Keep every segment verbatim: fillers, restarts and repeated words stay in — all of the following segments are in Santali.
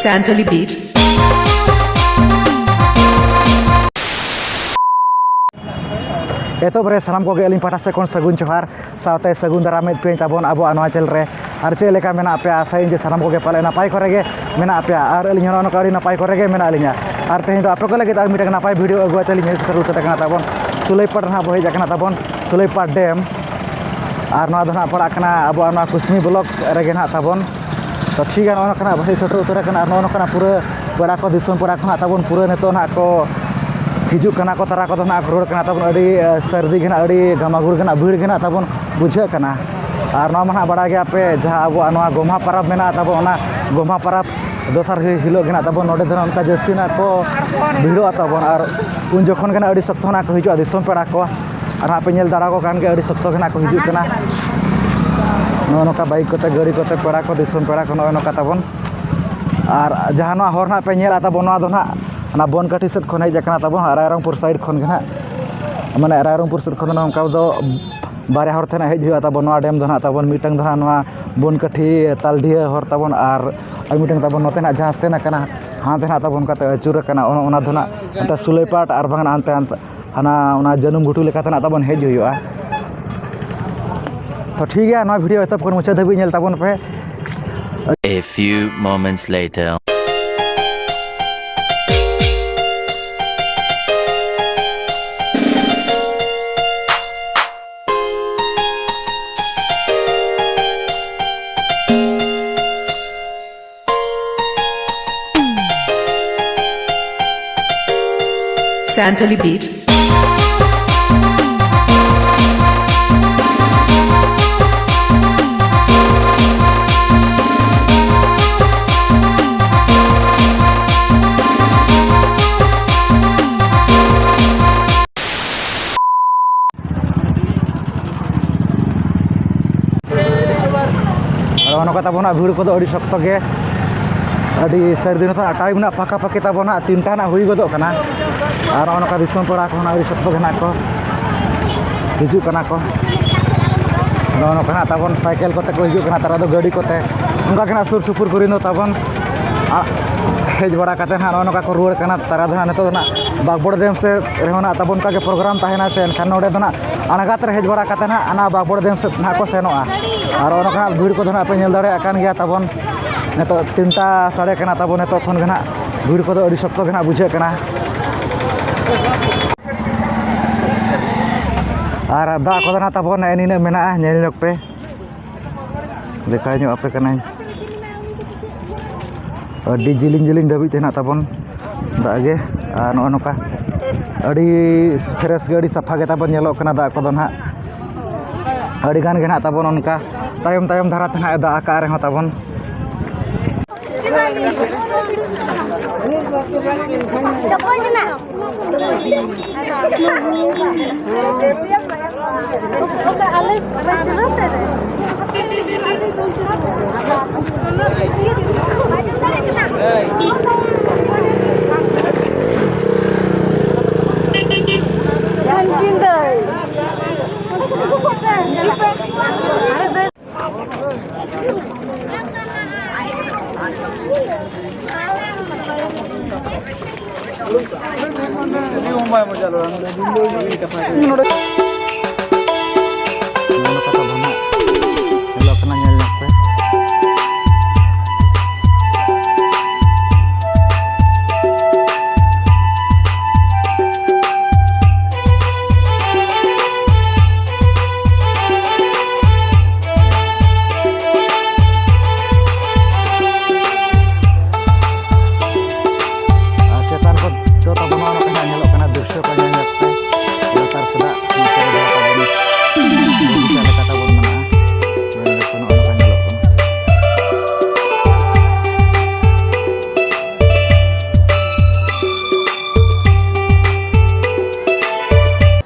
Santali Beat. ᱮᱛᱚᱦᱚᱵ ᱨᱮ ᱥᱟᱱᱟᱢ ᱠᱚᱜᱮ ᱟᱹᱞᱤᱧ ᱯᱟᱦᱴᱟ ᱥᱮᱫ ᱠᱷᱚᱱ ᱥᱟᱹᱜᱩᱱ ᱡᱚᱦᱟᱨ, ᱥᱟᱶᱛᱮ ᱥᱟᱹᱜᱩᱱ ᱫᱟᱨᱟᱢ ᱢᱤᱫ ᱯᱮ ᱛᱟᱵᱚᱱ ᱟᱵᱚᱣᱟᱜ ᱱᱚᱣᱟ ᱪᱮᱱᱮᱞ ᱨᱮ᱾ ᱟᱨ ᱪᱮᱫ ᱞᱮᱠᱟ ᱢᱮᱱᱟᱜ ᱯᱮᱭᱟ? ᱟᱥᱟᱭᱟᱹᱧ ᱡᱮ ᱥᱟᱱᱟᱢ ᱠᱚᱜᱮ ᱯᱟᱞᱮ ᱱᱟᱯᱟᱭ ᱠᱚᱨᱮ ᱜᱮ ᱢᱮᱱᱟᱜ ᱯᱮᱭᱟ, ᱟᱨ ᱟᱹᱞᱤᱧ ᱦᱚᱸ ᱱᱚᱜᱼᱚ ᱱᱚᱝᱠᱟ ᱟᱹᱰᱤ ᱱᱟᱯᱟᱭ ᱠᱚᱨᱮ ᱜᱮ ᱢᱮᱱᱟᱜ ᱞᱤᱧᱟ᱾ ᱟᱨ ᱛᱮᱦᱮᱧ ᱫᱚ ᱟᱯᱮ ᱠᱚ ᱞᱟᱹᱜᱤᱫ ᱟᱨ ᱢᱤᱫᱴᱟᱝ ᱱᱟᱯᱟᱭ ᱵᱷᱤᱰᱤᱭᱳ ᱟᱹᱜᱩ ᱠᱟᱛᱮ ᱞᱤᱧ ᱦᱮᱡ ᱥᱮᱴᱮᱨ ᱩᱛᱟᱹᱨ ᱟᱠᱟᱱᱟ ᱛᱟᱵᱚᱱ ᱥᱩᱞᱟᱹᱭᱯᱟᱲ ᱨᱮ ᱱᱟᱦᱟᱜ ᱵᱚ ᱦᱮᱡ ᱟᱠᱟᱱᱟ ᱛᱟᱵᱚᱱ ᱥᱩᱞᱟᱹᱭᱯᱟᱲ ᱰᱮᱢ᱾ ᱟᱨ ᱱᱚᱣᱟ ᱫᱚ ᱱᱟᱦᱟᱜ ᱯᱟᱲᱟᱜ ᱠᱟᱱᱟ ᱟᱵᱚᱣᱟᱜ ᱱᱚᱣᱟ ᱠᱩᱥᱢᱤ ᱵᱞᱚᱠ ᱨᱮᱜᱮ ᱱᱟᱦᱟᱜ ᱛᱟᱵᱚᱱ᱾ ᱛᱚ ᱴᱷᱤᱠ ᱜᱮᱭᱟ, ᱱᱚᱜᱼᱚ ᱱᱚᱝᱠᱟᱱᱟᱜ ᱵᱚ ᱦᱮᱡ ᱥᱮᱴᱮᱨ ᱩᱛᱟᱹᱨ ᱟᱠᱟᱱᱟ᱾ ᱟᱨ ᱱᱚᱜᱼᱚ ᱱᱚᱝᱠᱟᱱᱟᱜ ᱯᱩᱨᱟᱹ ᱯᱮᱲᱟ ᱠᱚ, ᱫᱤᱥᱚᱢ ᱯᱮᱲᱟ ᱠᱚ ᱱᱟᱦᱟᱜ ᱛᱟᱵᱚᱱ ᱯᱩᱨᱟᱹ ᱱᱤᱛᱚᱜ ᱱᱟᱦᱟᱜ ᱠᱚ ᱦᱤᱡᱩᱜ ᱠᱟᱱᱟ ᱠᱚ, ᱛᱟᱨᱟ ᱠᱚᱫᱚ ᱱᱟᱦᱟᱜ ᱠᱚ ᱨᱩᱣᱟᱹᱲ ᱠᱟᱱᱟ ᱛᱟᱵᱚᱱ᱾ ᱟᱹᱰᱤ, ᱮ, ᱥᱟᱹᱨᱫᱤ ᱜᱮ ᱱᱟᱦᱟᱜ, ᱟᱹᱰᱤ ᱜᱟᱢᱟᱜᱩᱲ ᱜᱮ ᱱᱟᱦᱟᱜ, ᱵᱷᱤᱲ ᱜᱮ ᱱᱟᱦᱟᱜ ᱛᱟᱵᱚᱱ ᱵᱩᱡᱷᱟᱹᱜ ᱠᱟᱱᱟ᱾ ᱟᱨ ᱱᱚᱣᱟ ᱢᱟ ᱱᱟᱦᱟᱜ ᱵᱟᱲᱟᱭ ᱜᱮᱭᱟ ᱯᱮ, ᱡᱟᱦᱟᱸ ᱟᱵᱚᱣᱟᱜ ᱱᱚᱣᱟ ᱜᱚᱢᱦᱟ ᱯᱟᱨᱟᱵᱽ ᱢᱮᱱᱟᱜᱼᱟ ᱛᱟᱵᱚᱱ, ᱚᱱᱟ ᱜᱚᱢᱦᱟ ᱯᱟᱨᱟᱵᱽ ᱫᱚᱥᱟᱨ ᱦᱤ-, ᱦᱤᱞᱳᱜ ᱜᱮ ᱱᱟᱦᱟᱜ ᱛᱟᱵᱚᱱ ᱱᱚᱰᱮ ᱫᱚ ᱱᱟᱦᱟᱜ ᱚᱱᱠᱟ ᱡᱟᱹᱥᱛᱤ ᱱᱟᱦᱟᱜ ᱠᱚ ᱵᱷᱤᱲᱚᱜᱼᱟ ᱛᱟᱵᱚᱱ᱾ ᱟᱨ ᱩᱱ ᱡᱚᱠᱷᱚᱱ ᱜᱮ ᱱᱟᱦᱟᱜ ᱟᱹᱰᱤ ᱥᱚᱠᱛᱚ ᱱᱟᱦᱟᱜ ᱠᱚ ᱦᱤᱡᱩᱜᱼᱟ ᱫᱤᱥᱚᱢ ᱯᱮᱲᱟ ᱠᱚ᱾ ᱟᱨ ᱦᱟᱸᱜ ᱯᱮ ᱧᱮᱞ ᱫᱟᱲᱮ ᱟᱠᱚ ᱠᱟᱱ ᱜᱮᱭᱟ, ᱟᱹᱰᱤ ᱥᱚᱠᱛᱚ ᱜᱮ ᱱᱟᱦᱟᱜ ᱠᱚ ᱦᱤᱡᱩᱜ ᱠᱟᱱᱟ᱾ ᱱᱚᱜᱼᱚ ᱱᱚᱝᱠᱟ ᱵᱟᱭᱤᱠ ᱠᱚᱛᱮ, ᱜᱟᱹᱰᱤ ᱠᱚᱛᱮ ᱯᱮᱲᱟ ᱠᱚ, ᱫᱤᱥᱚᱢ ᱯᱮᱲᱟ ᱠᱚ ᱱᱚᱜᱼᱚᱭ ᱱᱚᱝᱠᱟ ᱛᱟᱵᱚᱱ᱾ ᱟᱨ ᱡᱟᱦᱟᱸ ᱱᱚᱣᱟ ᱦᱚᱨ ᱱᱟᱦᱟᱜ ᱯᱮ ᱧᱮᱞᱟ ᱛᱟᱵᱚᱱ, ᱱᱚᱣᱟ ᱫᱚ ᱱᱟᱦᱟᱜ ᱚᱱᱟ ᱵᱚᱱᱠᱟᱴᱷᱤ ᱥᱮᱫ ᱠᱷᱚᱱ ᱦᱮᱡ ᱟᱠᱟᱱᱟ ᱛᱟᱵᱚᱱ, ᱟᱨ ᱨᱟᱭᱨᱚᱝᱯᱩᱨ ᱥᱟᱭᱤᱰ ᱠᱷᱚᱱ ᱜᱮ ᱱᱟᱦᱟᱜ, ᱢᱟᱱᱮ ᱨᱟᱭᱨᱚᱝᱯᱩᱨ ᱥᱮᱫ ᱠᱷᱚᱱ ᱫᱚ ᱱᱚᱝᱠᱟ ᱫᱚ ᱵᱟᱨᱭᱟ ᱦᱚᱨ ᱛᱮ ᱱᱟᱦᱟᱜ ᱦᱮᱡ ᱦᱩᱭᱩᱜᱼᱟ ᱛᱟᱵᱚᱱ ᱱᱚᱣᱟ ᱰᱮᱢ ᱫᱚ ᱱᱟᱦᱟᱜ ᱛᱟᱵᱚᱱ᱾ ᱢᱤᱫᱴᱟᱝ ᱫᱚ ᱱᱟᱦᱟᱜ ᱱᱚᱣᱟ ᱵᱚᱱᱠᱟᱴᱷᱤ ᱛᱟᱞᱰᱤᱦᱟᱹ ᱦᱚᱨ ᱛᱟᱵᱚᱱ, ᱟᱨ ᱟᱨ ᱢᱤᱫᱴᱟᱝ ᱛᱟᱵᱚᱱ ᱱᱚᱛᱮ ᱱᱟᱦᱟᱜ ᱡᱟᱦᱟᱸ ᱥᱮᱱ ᱟᱠᱟᱱᱟ, ᱦᱟᱱᱛᱮ ᱱᱟᱦᱟᱜ ᱛᱟᱵᱚᱱ ᱚᱱᱠᱟᱛᱮ ᱟᱹᱪᱩᱨ ᱟᱠᱟᱱᱟ, ᱚᱱᱟ, ᱚᱱᱟ ᱫᱚ ᱱᱟᱦᱟᱜ ᱚᱱᱛᱮ ᱥᱩᱞᱟᱹᱭᱯᱟᱴ ᱟᱨ ᱵᱟᱝ ᱦᱟᱱᱛᱮ, ᱦᱟᱱᱛᱮ ᱦᱟᱱᱟ ᱚᱱᱟ ᱡᱟᱹᱱᱩᱢ ᱜᱷᱩᱴᱩ ᱞᱮᱠᱟᱛᱮ ᱱᱟᱜ ᱛᱟᱵᱚᱱ ᱦᱮᱡ ᱦᱩᱭᱩᱜᱼᱟ᱾ ᱛᱚ ᱴᱷᱤᱠ ᱜᱮᱭᱟ, ᱱᱚᱣᱟ ᱵᱷᱤᱰᱤᱭᱳ ᱮᱛᱚᱦᱚᱵ ᱠᱷᱚᱱ ᱢᱩᱪᱟᱹᱫ ᱫᱷᱟᱹᱵᱤᱡ ᱧᱮᱞ ᱛᱟᱵᱚᱱ ᱯᱮ᱾ A few moments later. Santali Beat. ᱟᱨ ᱱᱚᱜᱼᱚ ᱱᱚᱝᱠᱟ ᱛᱟᱵᱚᱱ ᱱᱟᱜ ᱵᱷᱤᱲ ᱠᱚᱫᱚ ᱟᱹᱰᱤ ᱥᱚᱠᱛᱚ ᱜᱮ, ᱟᱹᱰᱤ ᱥᱟᱹᱨᱫᱤ ᱱᱤᱛᱚᱜ ᱴᱟᱭᱤᱢ ᱱᱟᱜ ᱯᱷᱟᱸᱠᱟ ᱯᱷᱟᱸᱠᱤ ᱛᱟᱵᱚᱱ ᱱᱟᱜ ᱛᱤᱱᱴᱟ ᱱᱟᱜ ᱦᱩᱭ ᱜᱚᱫᱚᱜ ᱠᱟᱱᱟ᱾ ᱟᱨ ᱱᱚᱜᱼᱚ ᱱᱚᱝᱠᱟ ᱫᱤᱥᱚᱢ ᱯᱮᱲᱟ ᱠᱚᱦᱚᱸ ᱟᱹᱰᱤ ᱥᱚᱠᱛᱚ ᱜᱮ ᱱᱟᱜ ᱠᱚ ᱦᱤᱡᱩᱜ ᱠᱟᱱᱟ ᱠᱚ᱾ ᱱᱚᱜᱼᱚ ᱱᱚᱝᱠᱟ ᱱᱟᱜ ᱛᱟᱵᱚᱱ ᱥᱟᱭᱠᱮᱞ ᱠᱚᱛᱮ ᱠᱚ ᱦᱤᱡᱩᱜ ᱠᱟᱱᱟ, ᱛᱟᱨᱟ ᱫᱚ ᱜᱟᱹᱰᱤ ᱠᱚᱛᱮ᱾ ᱚᱱᱠᱟ ᱜᱮ ᱱᱟᱜ ᱥᱩᱨ ᱥᱩᱯᱩᱨ ᱠᱚᱨᱮ ᱫᱚ ᱛᱟᱵᱚᱱ ᱟ-, ᱦᱮᱡ ᱵᱟᱲᱟ ᱠᱟᱛᱮ ᱱᱟᱦᱟᱜ ᱱᱚᱜᱼᱚ ᱱᱚᱝᱠᱟ ᱠᱚ ᱨᱩᱣᱟᱹᱲ ᱠᱟᱱᱟ᱾ ᱛᱟᱨᱟ ᱫᱚ ᱱᱟᱦᱟᱜ ᱱᱤᱛᱚᱜ ᱫᱚ ᱱᱟᱦᱟᱜ ᱵᱟᱜᱽᱵᱚᱲ ᱰᱮᱢ ᱥᱮᱫ ᱨᱮᱦᱚᱸ ᱱᱟᱦᱟᱜ ᱛᱟᱵᱚᱱ ᱚᱱᱠᱟ ᱜᱮ ᱯᱨᱳᱜᱨᱟᱢ ᱛᱟᱦᱮᱱᱟ ᱥᱮ, ᱮᱱᱠᱷᱟᱱ ᱱᱚᱰᱮ ᱫᱚ ᱱᱟᱦᱟᱜ ᱟᱬᱜᱟᱛ ᱨᱮ ᱦᱮᱡ ᱵᱟᱲᱟ ᱠᱟᱛᱮ ᱱᱟᱦᱟᱜ ᱚᱱᱟ ᱵᱟᱜᱽᱵᱚᱲ ᱰᱮᱢ ᱥᱮᱫ ᱱᱟᱦᱟᱜ ᱠᱚ ᱥᱮᱱᱚᱜᱼᱟ᱾ ᱟᱨ ᱚᱱᱟ ᱠᱚ ᱱᱟᱦᱟᱜ ᱵᱷᱤᱲ ᱠᱚᱫᱚ ᱱᱟᱦᱟᱜ ᱯᱮ ᱧᱮᱞ ᱫᱟᱲᱮᱭᱟᱜ ᱠᱟᱱ ᱜᱮᱭᱟ ᱛᱟᱵᱚᱱ᱾ ᱱᱤᱛᱚᱜ ᱛᱤᱱᱴᱟ ᱥᱟᱰᱮ ᱠᱟᱱᱟ ᱛᱟᱵᱚᱱ, ᱱᱤᱛᱚᱜ ᱠᱷᱚᱱ ᱜᱮ ᱱᱟᱦᱟᱜ ᱵᱷᱤᱲ ᱠᱚᱫᱚ ᱟᱹᱰᱤ ᱥᱚᱠᱛᱚ ᱜᱮ ᱱᱟᱦᱟᱜ ᱵᱩᱡᱷᱟᱹᱜ ᱠᱟᱱᱟ᱾ ᱟᱨ ᱫᱟᱜ ᱠᱚᱫᱚ ᱱᱟᱦᱟᱜ ᱛᱟᱵᱚᱱ ᱱᱮᱜᱼᱮ ᱱᱤᱱᱟᱹᱜ ᱢᱮᱱᱟᱜᱼᱟ, ᱧᱮᱞ ᱧᱚᱜ ᱯᱮ᱾ ᱫᱮᱠᱷᱟᱣ ᱧᱚᱜ ᱟᱯᱮ ᱠᱟᱹᱱᱟᱹᱧ᱾ ᱟᱹᱰᱤ ᱡᱤᱞᱤᱧ ᱡᱤᱞᱤᱧ ᱫᱷᱟᱹᱵᱤᱡ ᱛᱮ ᱦᱮᱱᱟᱜ ᱛᱟᱵᱚᱱ ᱫᱟᱜ ᱜᱮ᱾ ᱟᱨ ᱱᱚᱜᱼᱚ ᱱᱚᱝᱠᱟ ᱟᱹᱰᱤ ᱯᱷᱨᱮᱥ ᱜᱮ, ᱟᱹᱰᱤ ᱥᱟᱯᱷᱟ ᱜᱮ ᱛᱟᱵᱚᱱ ᱧᱮᱞᱚᱜ ᱠᱟᱱᱟ ᱫᱟᱜ ᱠᱚᱫᱚ ᱱᱟᱦᱟᱜ᱾ ᱟᱹᱰᱤ ᱜᱟᱱ ᱜᱮ ᱱᱟᱦᱟᱜ ᱛᱟᱵᱚᱱ ᱚᱱᱠᱟ ᱛᱟᱭᱚᱢ ᱛᱟᱭᱚᱢ ᱫᱷᱟᱨᱟ ᱛᱮ ᱱᱟᱦᱟᱜ ᱮ ᱫᱟᱜ ᱟᱠᱟᱫ ᱨᱮᱦᱚᱸ ᱛᱟᱵᱚᱱ᱾ ᱱᱚᱰᱮ ᱠᱟᱛᱷᱟ ᱫᱚ ᱱᱟᱜ ᱧᱮᱞᱚᱜ ᱠᱟᱱᱟ, ᱧᱮᱞ ᱧᱚᱜ ᱯᱮ᱾ ᱟᱨ ᱪᱮᱛᱟᱱ ᱠᱷᱚᱱ ᱫᱚ ᱛᱟᱵᱚᱱ ᱱᱚᱜᱼᱚ ᱱᱚᱝᱠᱟ ᱦᱟᱸᱜ ᱧᱮᱞᱚᱜ ᱠᱟᱱᱟ, ᱫᱨᱤᱥᱥᱚ ᱠᱚ ᱧᱮᱞ ᱧᱚᱜ ᱯᱮ᱾ ᱞᱟᱛᱟᱨ ᱥᱮᱫᱟᱜ ᱱᱚᱛᱮ ᱨᱮ ᱡᱟᱦᱟᱸ ᱛᱟᱵᱚᱱ ᱵᱚᱜᱤᱪᱟ ᱞᱮᱠᱟ ᱛᱟᱵᱚᱱ ᱢᱮᱱᱟᱜᱼᱟ, ᱧᱮᱞ ᱧᱚᱜ ᱯᱮ, ᱱᱚᱜᱼᱚ ᱱᱚᱝᱠᱟ ᱧᱮᱞᱚᱜ ᱠᱟᱱᱟ᱾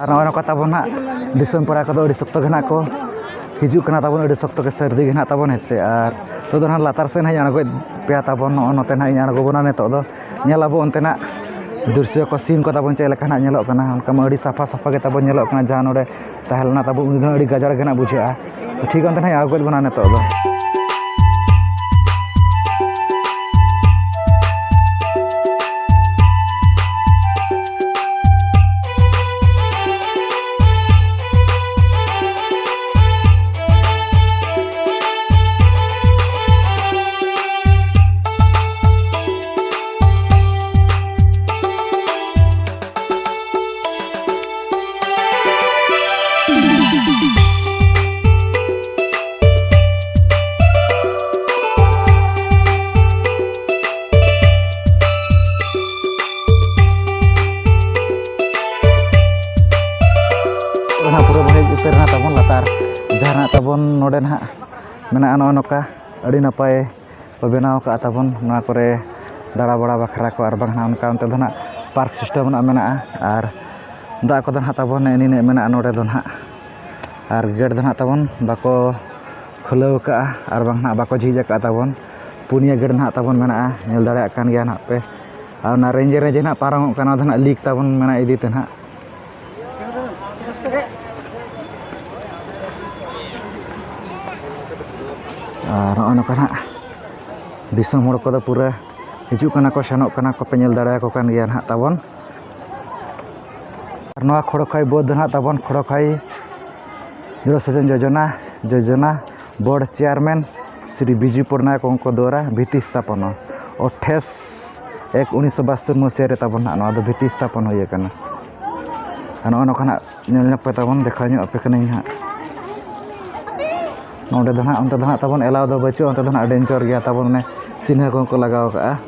ᱟᱨ ᱱᱚᱜᱼᱚᱭ ᱱᱚᱝᱠᱟ ᱛᱟᱵᱚᱱ ᱦᱟᱸᱜ ᱫᱤᱥᱚᱢ ᱯᱮᱲᱟ ᱠᱚᱫᱚ ᱟᱹᱰᱤ ᱥᱚᱠᱛᱚ ᱜᱮ ᱱᱟᱜ ᱠᱚ ᱦᱤᱡᱩᱜ ᱠᱟᱱᱟ ᱛᱟᱵᱚᱱ, ᱟᱹᱰᱤ ᱥᱚᱠᱛᱚ ᱜᱮ ᱥᱟᱹᱨᱫᱤ ᱜᱮ ᱱᱟᱜ ᱛᱟᱵᱚᱱ, ᱦᱮᱸ ᱥᱮ᱾ ᱟᱨ ᱱᱤᱛᱚᱜ ᱫᱚ ᱱᱟᱜ ᱞᱟᱛᱟᱨ ᱥᱮᱫ ᱦᱟᱸᱜ ᱤᱧ ᱟᱬᱜᱚᱭᱮᱫ ᱯᱮᱭᱟ ᱛᱟᱵᱚᱱ, ᱱᱚᱜᱼᱚ ᱱᱚᱛᱮ ᱱᱟᱜ ᱤᱧ ᱟᱬᱜᱚ ᱵᱚᱱᱟ ᱱᱤᱛᱚᱜ ᱫᱚ᱾ ᱧᱮᱞ ᱟᱵᱚ ᱚᱱᱛᱮᱱᱟᱜ ᱫᱨᱤᱥᱥᱚ ᱠᱚ, ᱥᱤᱱ ᱠᱚ ᱛᱟᱵᱚᱱ ᱪᱮᱫ ᱞᱮᱠᱟ ᱱᱟᱜ ᱧᱮᱞᱚᱜ ᱠᱟᱱᱟ᱾ ᱚᱱᱠᱟ ᱢᱟ ᱟᱹᱰᱤ ᱥᱟᱯᱷᱟ ᱥᱟᱯᱷᱟ ᱜᱮ ᱛᱟᱵᱚᱱ ᱧᱮᱞᱚᱜ ᱠᱟᱱᱟ, ᱡᱟᱦᱟᱸ ᱱᱚᱰᱮ ᱛᱟᱦᱮᱸ ᱞᱮᱱᱟ ᱛᱟᱵᱚ, ᱩᱱᱤ ᱫᱚ ᱟᱹᱰᱤ ᱜᱟᱡᱟᱲ ᱜᱮ ᱱᱟᱜ ᱵᱩᱡᱷᱟᱹᱜᱼᱟ᱾ ᱴᱷᱤᱠ ᱚᱱᱛᱮ ᱱᱟᱜ ᱤᱧ ᱟᱬᱜᱚᱭᱮᱫ ᱵᱚᱱᱟ ᱱᱤᱛᱚᱜ ᱫᱚ᱾ ᱱᱟᱦᱟᱜ ᱢᱮᱱᱟᱜᱼᱟ ᱱᱚᱜᱼᱚ ᱱᱚᱝᱠᱟ ᱟᱹᱰᱤ ᱱᱟᱯᱟᱭ ᱠᱚ ᱵᱮᱱᱟᱣ ᱠᱟᱜᱼᱟ ᱛᱟᱵᱚᱱ ᱱᱚᱣᱟ ᱠᱚᱨᱮ ᱫᱟᱬᱟ ᱵᱟᱲᱟ ᱵᱟᱠᱷᱨᱟ ᱠᱚ᱾ ᱟᱨ ᱵᱟᱝ ᱱᱟᱦᱟᱜ ᱚᱱᱠᱟ ᱚᱱᱛᱮ ᱫᱚ ᱱᱟᱦᱟᱜ ᱯᱟᱨᱠ ᱥᱤᱥᱴᱮᱢ ᱨᱮᱱᱟᱜ ᱢᱮᱱᱟᱜᱼᱟ᱾ ᱟᱨ ᱫᱟᱜ ᱠᱚᱫᱚ ᱱᱟᱦᱟᱜ ᱛᱟᱵᱚᱱ ᱱᱮᱜᱼᱮ ᱱᱤᱱᱟᱹᱜ ᱢᱮᱱᱟᱜᱼᱟ ᱱᱚᱰᱮ ᱫᱚ ᱱᱟᱦᱟᱜ᱾ ᱟᱨ ᱜᱮᱴ ᱫᱚ ᱱᱟᱦᱟᱜ ᱛᱟᱵᱚᱱ ᱵᱟᱠᱚ ᱠᱷᱩᱞᱟᱹᱣ ᱠᱟᱜᱼᱟ ᱟᱨ ᱵᱟᱝ ᱱᱟᱦᱟᱜ ᱵᱟᱠᱚ ᱡᱷᱤᱡ ᱟᱠᱟᱫ ᱛᱟᱵᱚᱱ᱾ ᱯᱩᱱᱭᱟᱹ ᱜᱮᱴ ᱱᱟᱦᱟᱜ ᱛᱟᱵᱚᱱ ᱢᱮᱱᱟᱜᱼᱟ, ᱧᱮᱞ ᱫᱟᱲᱮᱭᱟᱜ ᱠᱟᱱ ᱜᱮᱭᱟ ᱱᱟᱦᱟᱜ ᱯᱮ᱾ ᱟᱨ ᱚᱱᱟ ᱨᱮᱸᱡᱮ ᱨᱮᱸᱡᱮ ᱱᱟᱦᱟᱜ ᱯᱟᱨᱚᱢᱚᱜ ᱠᱟᱱᱟ, ᱚᱱᱟ ᱫᱚ ᱱᱟᱦᱟᱜ ᱞᱤᱠ ᱛᱟᱵᱚᱱ ᱢᱮᱱᱟᱜᱼᱟ ᱤᱫᱤ ᱛᱮ ᱱᱟᱦᱟᱜ᱾ ᱟᱨ ᱱᱚᱜᱼᱚ ᱱᱚᱝᱠᱟ ᱱᱟᱦᱟᱜ ᱫᱤᱥᱚᱢ ᱦᱚᱲ ᱠᱚᱫᱚ ᱯᱩᱨᱟᱹ ᱦᱤᱡᱩᱜ ᱠᱟᱱᱟ ᱠᱚ, ᱥᱮᱱᱚᱜ ᱠᱟᱱᱟ ᱠᱚ, ᱯᱮ ᱧᱮᱞ ᱫᱟᱲᱮᱭᱟᱠᱚ ᱠᱟᱱ ᱜᱮᱭᱟ ᱱᱟᱦᱟᱜ ᱛᱟᱵᱚᱱ᱾ ᱟᱨ ᱱᱚᱣᱟ ᱠᱷᱚᱲᱚᱠᱷᱟᱭ ᱵᱟᱹᱫᱽ ᱫᱚ ᱱᱟᱦᱟᱜ ᱛᱟᱵᱚᱱ ᱠᱷᱚᱲᱚᱠᱷᱟᱭ ᱡᱚᱞ ᱥᱮᱪᱚᱱ ᱡᱳᱡᱚᱱᱟ, ᱡᱳᱡᱚᱱᱟ ᱵᱳᱨᱰ ᱪᱮᱭᱟᱨᱢᱮᱱ ᱥᱨᱤ ᱵᱤᱡᱩ ᱯᱚᱴᱱᱟᱭᱮᱠ ᱩᱱᱠᱩ ᱫᱣᱟᱨᱟ ᱵᱷᱤᱛᱤ ᱥᱛᱷᱟᱯᱚᱱ ᱟᱴᱷᱟᱥ ᱮᱠ ᱩᱱᱤᱥᱥᱚ ᱵᱟᱥᱛᱳᱨ ᱢᱩᱥᱤᱭᱟ ᱨᱮ ᱛᱟᱵᱚᱱ ᱱᱟᱦᱟᱜ ᱱᱚᱣᱟ ᱫᱚ ᱵᱷᱤᱛᱤ ᱥᱛᱷᱟᱯᱚᱱ ᱦᱩᱭ ᱟᱠᱟᱱᱟ᱾ ᱟᱨ ᱱᱚᱜᱼᱚ ᱱᱚᱝᱠᱟ ᱱᱟᱦᱟᱜ ᱧᱮᱞ ᱧᱚᱜ ᱯᱮ ᱛᱟᱵᱚᱱ, ᱫᱮᱠᱷᱟᱣ ᱧᱚᱜ ᱟᱯᱮ ᱠᱟᱹᱱᱟᱹᱧ ᱱᱟᱦᱟᱜ᱾ ᱱᱚᱸᱰᱮ ᱫᱚ ᱱᱟᱦᱟᱜ, ᱚᱱᱛᱮ ᱫᱚ ᱱᱟᱦᱟᱜ ᱛᱟᱵᱚᱱ ᱮᱞᱟᱣ ᱫᱚ ᱵᱟᱹᱪᱩᱜᱼᱟ, ᱚᱱᱛᱮ ᱫᱚ ᱱᱟᱦᱟᱜ ᱰᱮᱧᱡᱟᱨ ᱜᱮᱭᱟ ᱛᱟᱵᱚᱱ, ᱚᱱᱮ ᱪᱤᱱᱦᱟᱹ ᱠᱚᱦᱚᱸ ᱠᱚ ᱞᱟᱜᱟᱣ ᱠᱟᱜᱼᱟ᱾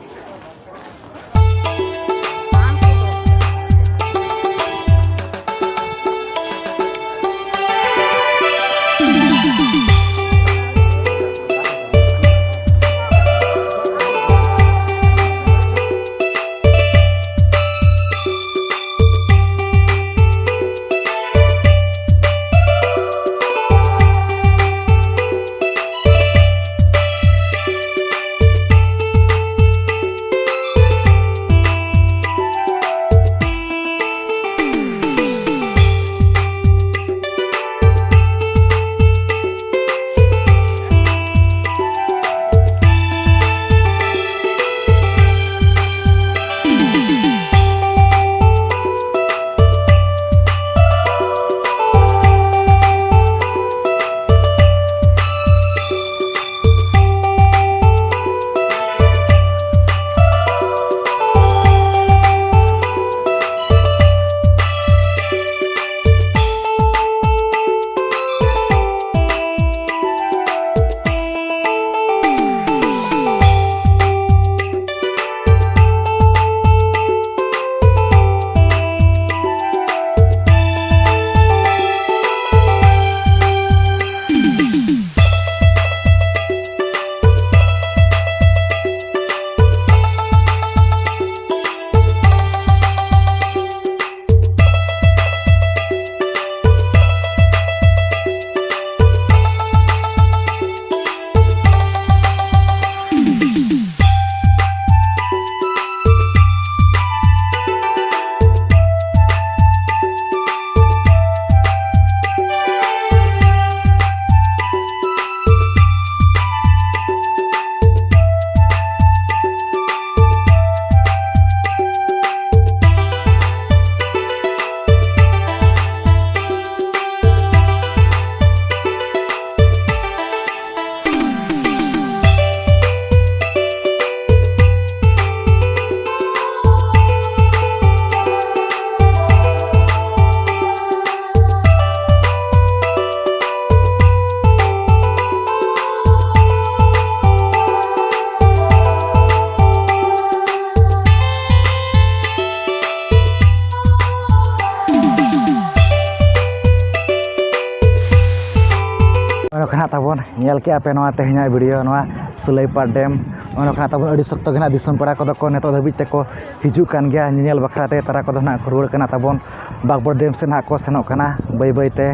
ᱧᱮᱞ ᱠᱮᱜᱼᱟ ᱯᱮ ᱱᱚᱣᱟ ᱛᱮᱦᱮᱧᱟᱜ ᱵᱷᱤᱰᱤᱭᱳ, ᱱᱚᱣᱟ ᱥᱩᱞᱟᱹᱭᱯᱟᱲ ᱰᱮᱢ᱾ ᱚᱱᱟ ᱠᱷᱚᱱᱟᱜ ᱛᱟᱵᱚᱱ ᱟᱹᱰᱤ ᱥᱚᱠᱛᱚ ᱜᱮ ᱱᱟᱜ ᱫᱤᱥᱚᱢ ᱯᱮᱲᱟ ᱠᱚᱫᱚ ᱠᱚ ᱱᱤᱛᱚᱜ ᱫᱷᱟᱹᱵᱤᱡ ᱛᱮᱠᱚ ᱦᱤᱡᱩᱜ ᱠᱟᱱ ᱜᱮᱭᱟ ᱧᱮᱧᱮᱞ ᱵᱟᱠᱷᱨᱟ ᱛᱮ᱾ ᱛᱟᱨᱟ ᱠᱚᱫᱚ ᱱᱟᱜ ᱠᱚ ᱨᱩᱣᱟᱹᱲ ᱠᱟᱱᱟ ᱛᱟᱵᱚᱱ ᱵᱟᱜᱽᱵᱚᱲ ᱰᱮᱢ ᱥᱮᱫ ᱱᱟᱜ ᱠᱚ ᱥᱮᱱᱚᱜ ᱠᱟᱱᱟ ᱵᱟᱹᱭ ᱵᱟᱹᱭ ᱛᱮ᱾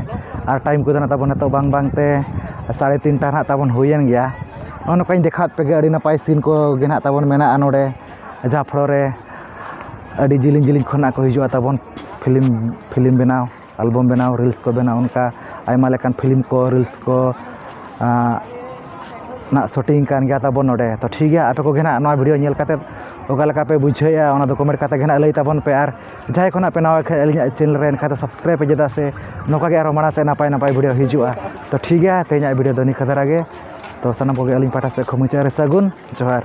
ᱟᱨ ᱴᱟᱭᱤᱢ ᱠᱚᱫᱚ ᱱᱟᱜ ᱛᱟᱵᱚᱱ ᱱᱤᱛᱚᱜ ᱵᱟᱝ ᱵᱟᱝ ᱛᱮ ᱥᱟᱲᱮ ᱛᱤᱱᱴᱟ ᱱᱟᱜ ᱛᱟᱵᱚᱱ ᱦᱩᱭᱮᱱ ᱜᱮᱭᱟ᱾ ᱱᱚᱜᱼᱚ ᱱᱚᱝᱠᱟᱧ ᱫᱮᱠᱷᱟᱣᱟᱫ ᱯᱮᱜᱮ, ᱟᱹᱰᱤ ᱱᱟᱯᱟᱭ ᱥᱤᱱ ᱠᱚ ᱜᱮ ᱱᱟᱜ ᱛᱟᱵᱚᱱ ᱢᱮᱱᱟᱜᱼᱟ ᱱᱚᱰᱮ, ᱡᱟᱦᱟᱸ ᱯᱷᱚᱲᱚ ᱨᱮ ᱟᱹᱰᱤ ᱡᱤᱞᱤᱧ ᱡᱤᱞᱤᱧ ᱠᱷᱚᱱᱟᱜ ᱠᱚ ᱦᱤᱡᱩᱜᱼᱟ ᱛᱟᱵᱚᱱ ᱯᱷᱤᱞᱢ, ᱯᱷᱤᱞᱢ ᱵᱮᱱᱟᱣ, ᱟᱞᱵᱟᱢ ᱵᱮᱱᱟᱣ, ᱨᱤᱞᱥ ᱠᱚ ᱵᱮᱱᱟᱣ, ᱚᱱᱠᱟ ᱟᱭᱢᱟ ᱞᱮᱠᱟᱱ ᱯᱷᱤᱞᱢ ᱠᱚ, ᱨᱤᱞᱥ ᱠᱚ, ᱟᱸ, ᱱᱟᱜ ᱥᱩᱴᱤᱝ ᱠᱟᱱ ᱜᱮᱭᱟ ᱛᱟᱵᱚᱱ ᱱᱚᱰᱮ᱾ ᱛᱚ ᱴᱷᱤᱠ ᱜᱮᱭᱟ, ᱟᱯᱮ ᱠᱚᱜᱮ ᱱᱟᱜ ᱱᱚᱣᱟ ᱵᱷᱤᱰᱤᱭᱳ ᱧᱮᱞ ᱠᱟᱛᱮᱫ ᱚᱠᱟ ᱞᱮᱠᱟ ᱯᱮ ᱵᱩᱡᱷᱟᱹᱣᱮᱫᱼᱟ, ᱚᱱᱟ ᱫᱚ ᱠᱚᱢᱮᱱᱴ ᱠᱟᱛᱮ ᱜᱮ ᱱᱟᱜ ᱞᱟᱹᱭ ᱛᱟᱵᱚᱱ ᱯᱮ᱾ ᱟᱨ ᱡᱟᱦᱟᱸᱭ ᱠᱚ ᱱᱟᱜ ᱯᱮ ᱱᱟᱣᱟ ᱠᱷᱟᱱ ᱟᱹᱞᱤᱧᱟᱜ ᱪᱮᱱᱮᱞ ᱨᱮ, ᱮᱱᱠᱷᱟᱱ ᱫᱚ ᱥᱟᱵᱥᱠᱨᱟᱭᱤᱵᱽ ᱯᱮ, ᱪᱮᱫᱟᱜ ᱥᱮ ᱱᱚᱝᱠᱟ ᱜᱮ ᱟᱨᱦᱚᱸ ᱢᱟᱲᱟᱝ ᱥᱮᱫ ᱱᱟᱯᱟᱭ ᱱᱟᱯᱟᱭ ᱵᱷᱤᱰᱤᱭᱳ ᱦᱤᱡᱩᱜᱼᱟ᱾ ᱛᱚ ᱴᱷᱤᱠ ᱜᱮᱭᱟ, ᱛᱮᱦᱮᱧᱟᱜ ᱵᱷᱤᱰᱤᱭᱳ ᱫᱚ ᱱᱤᱝᱠᱟᱹ ᱫᱷᱟᱨᱟ ᱜᱮ᱾ ᱛᱚ ᱥᱟᱱᱟᱢ ᱠᱚᱜᱮ ᱟᱹᱞᱤᱧ ᱯᱟᱦᱴᱟ ᱥᱮᱫ ᱠᱷᱚᱱ ᱢᱩᱪᱟᱹᱫ ᱨᱮ ᱥᱟᱹᱜᱩᱱ ᱡᱚᱦᱟᱨ᱾